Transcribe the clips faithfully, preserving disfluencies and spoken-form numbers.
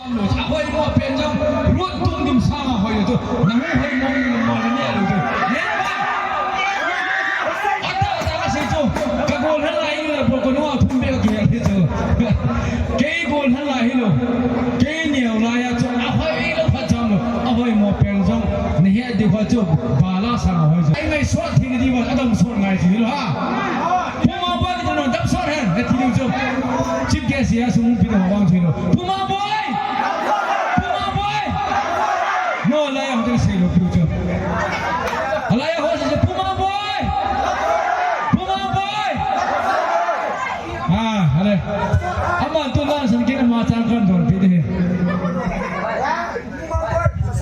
Ahoi mo pen jong, rut tung dim sang ahoi chu. Nang hoi mo mo mo ne lo chu. Ne ba? Ata ata ka sei chu. Ka gol hal lai le bo ko no thum be ka ke chu. Kei gol hal lai hi lo. Kei neo lai a chu. Ahoi lo phat jong lo. Ahoi mo pen jong. Ne he di ho chu. Bala sang ahoi chu. Ai ngai suat thei di mo, adam suat ngai chu lo ha. Puma boy kiti nu, dam sot hen, kati diu chu. Chief guest a sum pi nu vang chu nu. Puma boy! Puma boy! No, lai a ho ding sei lo pi chu. Lai a ho sei Puma boy! Puma boy! Ah, ale. Ama tu na san kin ama chang kan don pi de.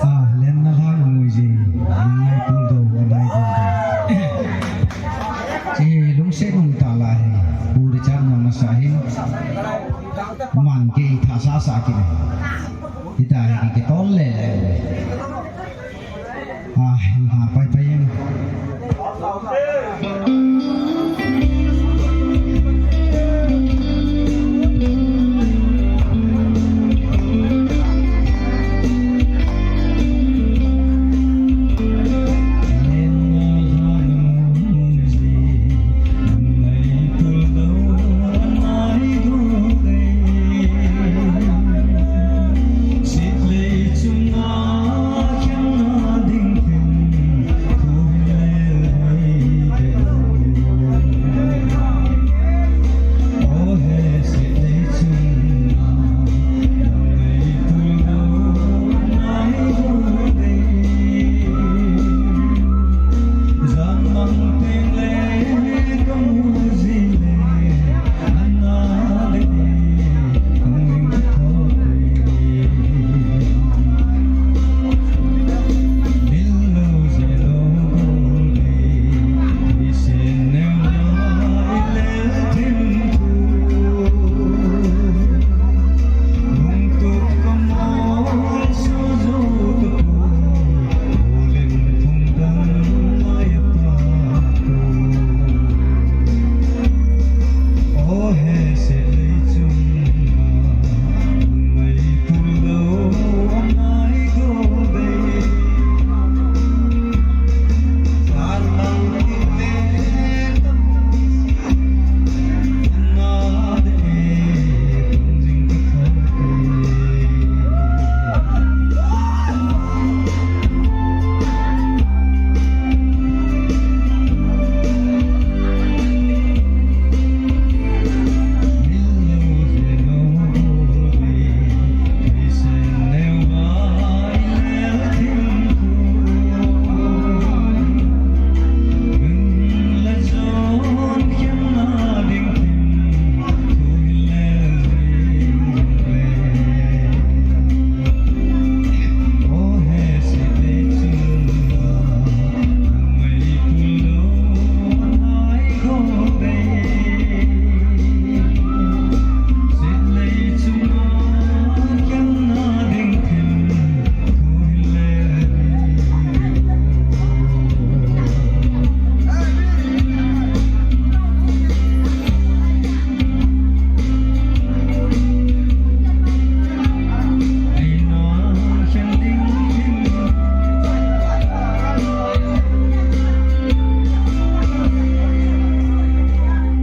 Ah, lenna lang ngui ji, ngai tul do, ngai tul do. Chi lungset nung ta lai, pu ri chan nung na sa hin, man ke tha sa sa ki ne. Ita hi ki tol le le. Ah, ha pai pai yang.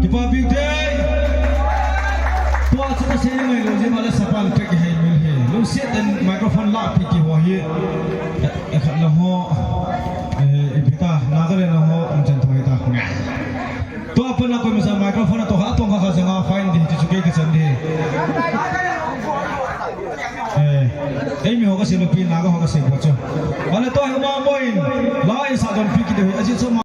Kipa piu te. Tua chu kasei ngai lou jeh a le sapan pek hei mil hi. Lungset in microphone la pi ki ho hi. E, e khat la ho. E, ipi ta, Nagaland la ho, um chan thoi ta. Tua pana koima sa microphone to ha tong kha kha janga fine di, chu kei kachan di. Eh, eimi ho kasei lou pi, Naga ho kasei bou chu. Ana tua hi uma moin, la in sa don pi ki de, ajin so ma.